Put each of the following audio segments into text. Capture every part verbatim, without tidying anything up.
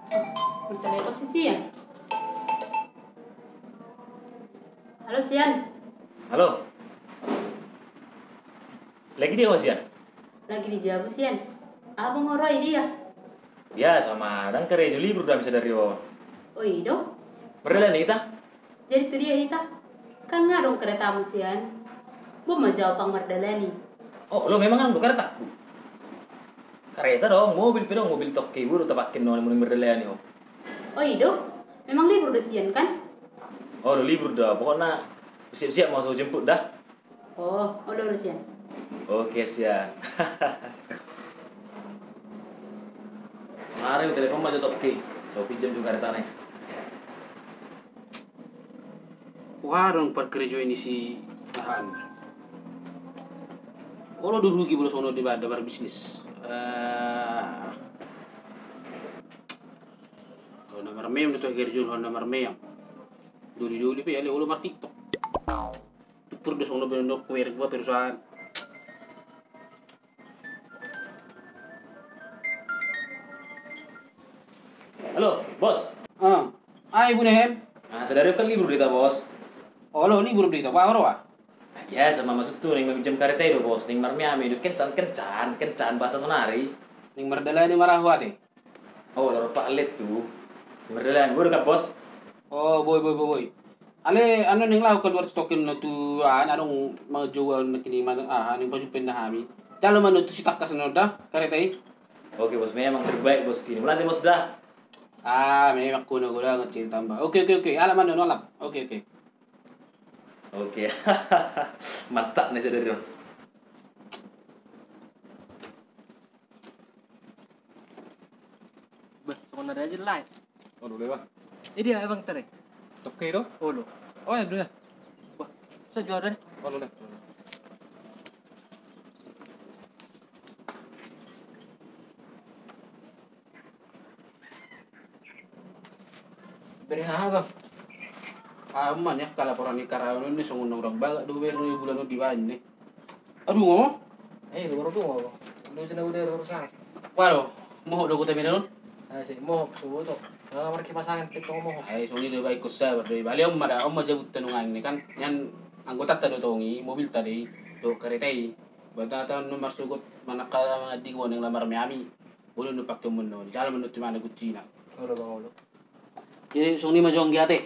Mantelepon si Sian. Halo, Sian. Halo. Lagi di mana, Sian? Lagi di jabu, Sian. Abang ora i dia? Biasa ma, ndang karejo, libur do hami sadari on. O i do? Mardalani hita. Jadi tu dia hita? Kan nga adong karetamu, Sian. Boan ma jo au pang mardalani. O, olo, memang adong do karetaku. Kareta adong, mobil pe adong, mobil tongki, boi do tapake nuaeng mardalani ho. O i do? Memang libur do, Sian, kan? Olo, libur do, pokokna siap-siap ma, so jemput da. O, olo, olo, Sian. Oke, Sian. Ari, telepon ma jo tongki. So pinjam jo karetana i. Wah, adong parkarejoan ni si Ahan. Olo do rugi molo songon on, di banda marbisnis. Eh. Olo na marmeam do tu karejoan, olo na marmeam. Doli-doli pe ale, olo martiktok. Tumpur do songon on, baen on kuerek buat perusahaan. Halo, Bos. Ah, ai, Bune, hem. Ah, sadari on kan libur do hita, Bos. Olo, libur do hita, bah, ro, ah. Biasa ma, maksudhu naeng maminjam kareta i do, Bos, naeng marmeam i do, kencan, kencan, kencan, bahasa sonari. Naeng mardalani ma ra ho ate. O, olo, rap ale tu. Mardalani, boi do kan, Bos? O, boi, boi, boi, boi. Ale, anu, naeng laho kaluar tu tongki on tu, ah, na adong manjou au na kini, ah, naeng pajumpa hami. Jalo ma annon tu si Tangkas annon da kareta i. Oke, Bos, memang terbaik, Bos, kini. Mauliate, Bos, da. Ah, memang kona godangan cinta tamba. Oke, oke, oke. Alap ma annon, alap. Oke, oke. Oke. Mantap ni sadari on. Bah, songon na rajin lai. Olo, le, bah. Idia abang tadi? Tongki do? Olo. O, ya, dulu ya. Bah, sajo da. Olo, le. Bere aha, bang? Aman ya, kalaporan ni karyawan ni songon na urang bagak do bere ni bulan on dibaen ni. Adong, ngomong? Eh, baru tu ngomong. Lu cina udah urusan. Waduh, mohop do kota Medan on. Ah, si mohop subuto. Ah, marki pasangan, pito mohop. Ai, songon i do, baik, ko sabar do. Bale on ma da, on ma jabunta nunga ni kan. Nian anggotanta do tong i, mobilta do i, do kareta i. Buat na taon marsogot, manangkal mangandigo, naeng lamar meami. Olo, nu pake mun no. Jalo ma annon tu imana kuncina. Olo, bang, olo. Jadi songon i ma jo anggi ate.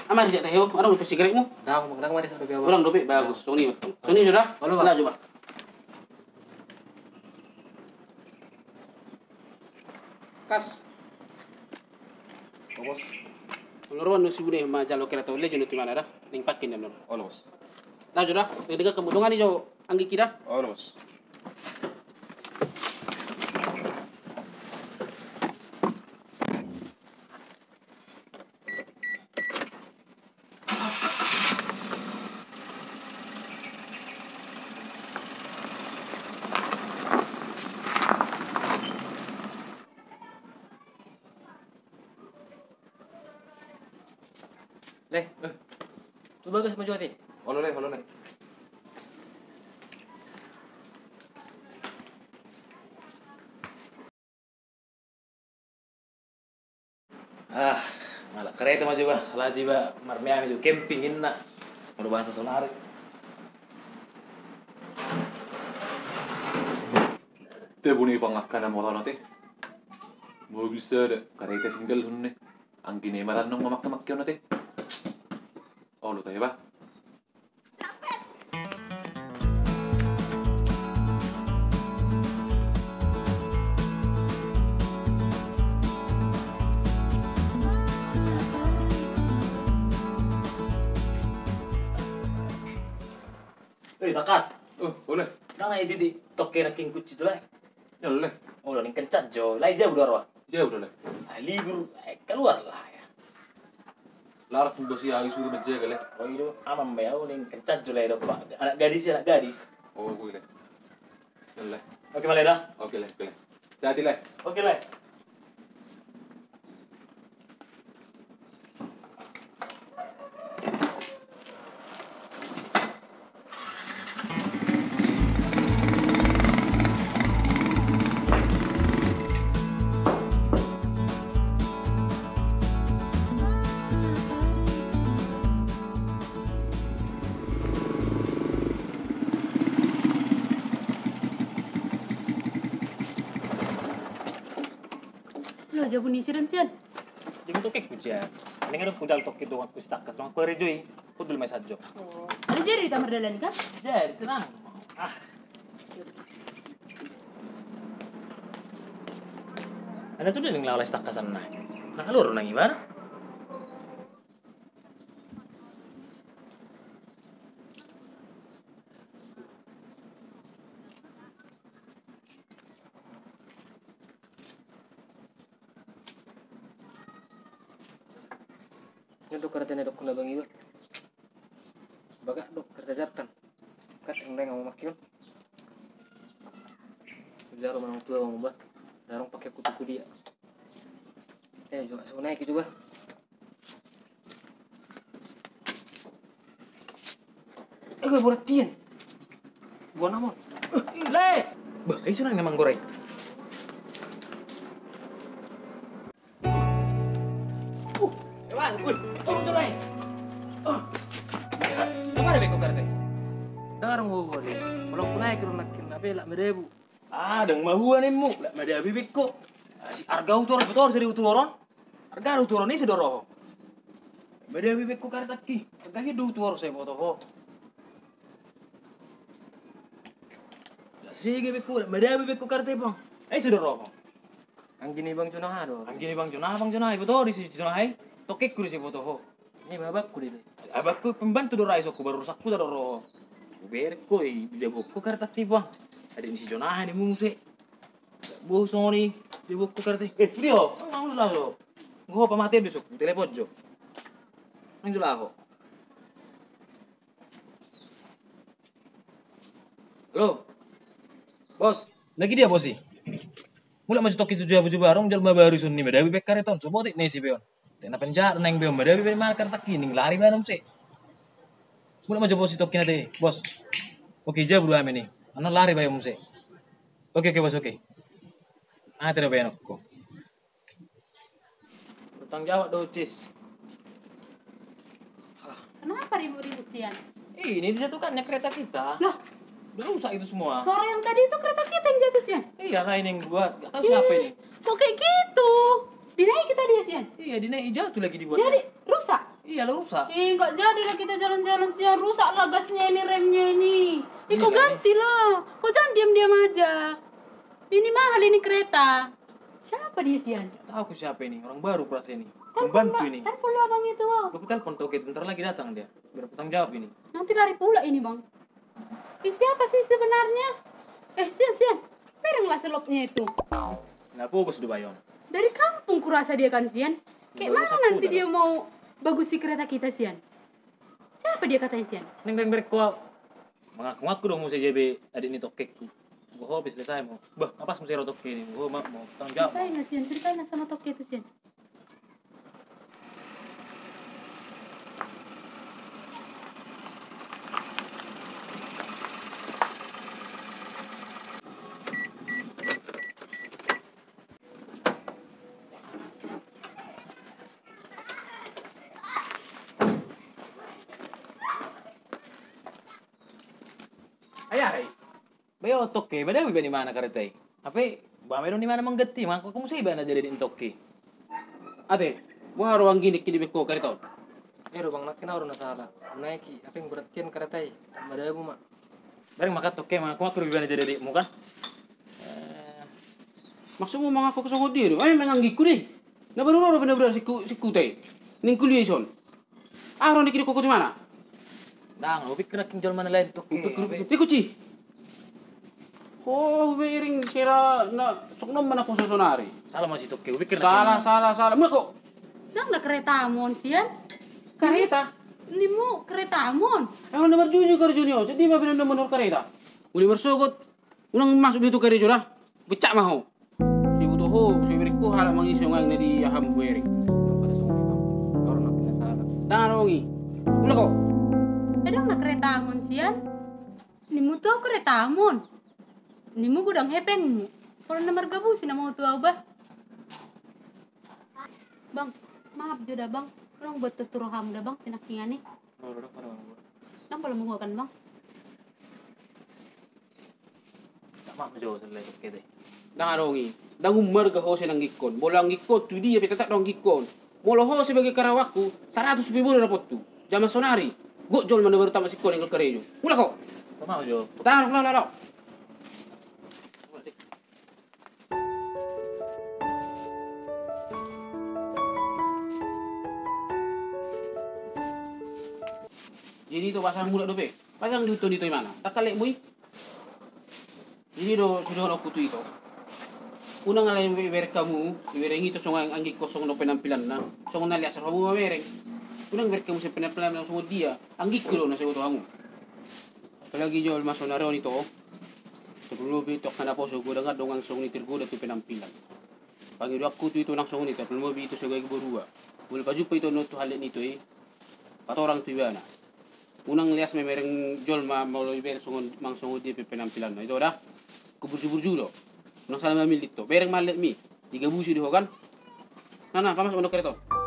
Amar, ijak tahe ho, adong dope sigaretmu? Ndang, ndang, manis dope, abang. Ndang dope, bagus. Songon i ma. Songon i jo da. Olo, bang. Olo, jo, bang. Kas. O, Bos. Olo, ro annon si Bune ma jalo kareta on, lejo annon tu imana da. Naeng pake annon. Olo, Bos. Olo, jo da. Naeng denggan hamu, dongani jo anggiki da. Olo, Bos. Le. Eh. Tu bagas ma jo ate. Olo, le, olo, le. Ah, mangalap kareta ma jo iba, salah jo iba marmeami jo, camping ninna. Molo bahasa sonari. Te, Bune, pangangka na mora on ate. Mobil sada, kareta tinggal, hunne. Anggi na i marannung mamangka-mangka on ate. Olo tahe, bah. Eh, Tangkas. Oh, olo. Ndang na i di, di tongki nangkin kunci tu, le. Olo, le. Olo, naeng kencan jo. Alai jabu do roha. Jabu do, le. Ah, libur, eh, keluar lah ya. Larat pun basi ahu suruh menjaga, le. O, i do, aman be au, naeng kencan jo, le, do, Pak. Anak gadis, anak gadis. O, oke, le. Olo, le. Oke ma, le, da. Oke, le, oke, le. Hati-hati, le. Oke, le. Jabu ni sian, sian. Jabu tokekku, sian. Aning adong hudal toke donganku si Tangkas, donganku Arejo i. Hudul ma i sajo. Oh. Alai jadi hita mardalani kan? Jadi, tenang. Ah. Ada tu dia ning lawas Tangkasan na. Nah, keluar nang ibana. Nyan do kareta na dokkon abang iba. Bagak do kareta jarkan. Kan rendeng amu makion. Jaro manang tua bang ba. Jarong pakai kutu kudia. Eh, juga so naik itu ba. Ego, borat tian. Buana mon. Le. Bah, isu nang memang goreng. Uh, ewan, un. Turun, turun, eh. Oh. Apa ada beko kareta? Dengar mau boleh. Kalau kulai kira nakin apa lak medebu. Ah, dang mahua nimmu, lak madabu beko. Ah, si arga utor, betul seri utoron. Arga utoron ni sidoroho. Madabu beko kareta ki. Arga hi do utor sai boto ho. Lak sige beko, lak madabu beko kareta bang. Ai sidoroho. Anggini bang Jona do. Anggini bang Jona, bang Jona, boto di si Jona hai. Tokekku di si boto ho. Ini babakku di. Abakku pembantu do rai sokku baru rusakku tadoroho. Berko i di beko kareta ki bang. Ada di si Jona hai ni muse. Bosoni, di buku karti. Eh, dia, nang jolo ho. Nggak apa mati besok, telepon jo. Nang jolo ho. Halo. Bos. Lagi dia, Bos, i. Mulak ma si toke tu jabu-jabu arong, jalma baru son ni madabu bek kareta on, so botik na isi be on. Tena penjara nang be on, madabu bek mana kareta ki, ning lari banom se. Mulak ma jo, Bos, si toke na te, Bos. Oke, jabu do hami ni. Ano lari bayo muse. Oke, oke, Bos, oke. Ate do bayanonku. Bertanggung jawab do, Cis. Kenapa ribut-ribut, Sian? Ini dijatuhkannya kereta kita. Loh? Udah rusak itu semua. Sore yang tadi itu kereta kita yang jatuh, Sian? Iya, Rai, yang buat. Nggak tahu siapa ini. Kok kayak gitu? Dinaiki tadi ya, Sian? Iya, dinaiki, jatuh lagi dibuatnya. Jadi, rusak? Iya, lo rusak. Eh, nggak jadilah kita jalan-jalan, Sian. Rusak lah gasnya ini, remnya ini. Ih, kau ganti lah. Kau jangan diam-diam aja. Ini mahal ini kereta. Siapa dia, Sian? Nggak tahu aku siapa ini. Orang baru kurasa ini. Pembantu ini. Telepon abang itu. Aku telepon toke, bentar lagi datang dia. Biar bertanggung jawab ini. Nanti lari pula ini, Bang. Eh, siapa sih sebenarnya? Eh, Sian, Sian. Bereng lah selopnya itu. Nah, fokus do bayon. Dari kampung kurasa dia kan, Sian. Kayak mana nanti dia mau bagusi kereta kita, Sian? Siapa dia katanya, Sian? Neng, neng, bereng ko. Mengaku-ngaku dong muse jadi adik ni tokekku. Gua hobi selesai mau. Bah, apa muse ro toke ini? Gua mau, mau tanggung jawab. Ceritain lah, Sian. Ceritain lah sama toke itu, Sian. Ayah, hai. Bayo toke, madabu iba ni mana kareta i. Hape, ba mero ni mana mangganti, mangko muse ibana jadi di toke. Ate, boha ro anggining kini beko kareta on. Ero bang, nangkin au do na sala. Naiki, hape beratian kareta i. Madabu ma. Bareng maka toke, mangko mangko ibana jadi di muka. Eh. Maksudmu mangko songon dia do? Eh, menganggikku deh. Na baru ro, baru ro siku, siku te. Ning kuliah ison. Ah, ro niki di koko di mana? Ndang, hupikir nangkin jolma na lain tu. Hupikir, hupikir. Di kuci. Oh, hupikir sira na soknom mana khusus sonari. Salah masih toke, hupikir nangkin. Salah, salah, salah. Mako. Ndang na kereta mon, Sian. Kareta. Nimu kereta mon. Emang nomor juni kar juni, oh, jadi ma bina nomor kareta. Uli marsogot. Unang masuk be tu karejo da. Pecak ma ho. Sai boto ho, sai bereng ho halak mangisi songon aek na di aha, bereng. Ndang adong i. Ula ko. Ndang na kereta mon, Sian. Nimu tu au kereta mon. Nimu godang hepengmu. Pola na margabusi nama ho tu au bah. Bang, maaf jo da bang. Tolong buat tutur hamu da bang, tinangkingan i. Ndang pola mangua kan bang. Maaf jo, selesai toke te. Ndang adong i. Ndang ummarga ho sian anggingkon. Molo anggingkon tu dia pe tetap do anggingkon. Molo ho sebagai karyawanku, saratus pe boru dapotu. Jaman sonari, gok jolma na baru tamat sikola nunga karejo. Mulak ho. Pamau jo. Tahan, mulak, mulak, mulak. Jadi ito pasang mulak dope. Pasang di huton ito imana. Takalek mui. Jadi do sudah aku tu ito. Unang alai ibereng hamu, ibereng ito songon anggingkon songon do penampilanna. Songon na lias hamu mamereng. Unang ibereng hamu sian penampilanna songon dia. Anggingku do na sai boto hamu. Apalagi jolma sonari on ito. Terlebih tu angka naposo godang adong nang songon i tergoda tu penampilan. Pangidoanku tu ito nang songon i terlebih ito sebagai borua. Molo pajumpa ito nang tu hallet ni ito i. Patorang tu ibana. Unang lias mamereng jolma molo ibereng songon mang songon dia pe penampilanna. Ito da. Kuburju-burju do. Unang sala mamillit ho. Bereng ma hallet mi. Digabusi do ho kan. Na na, pamasuk ma dohot kereta on.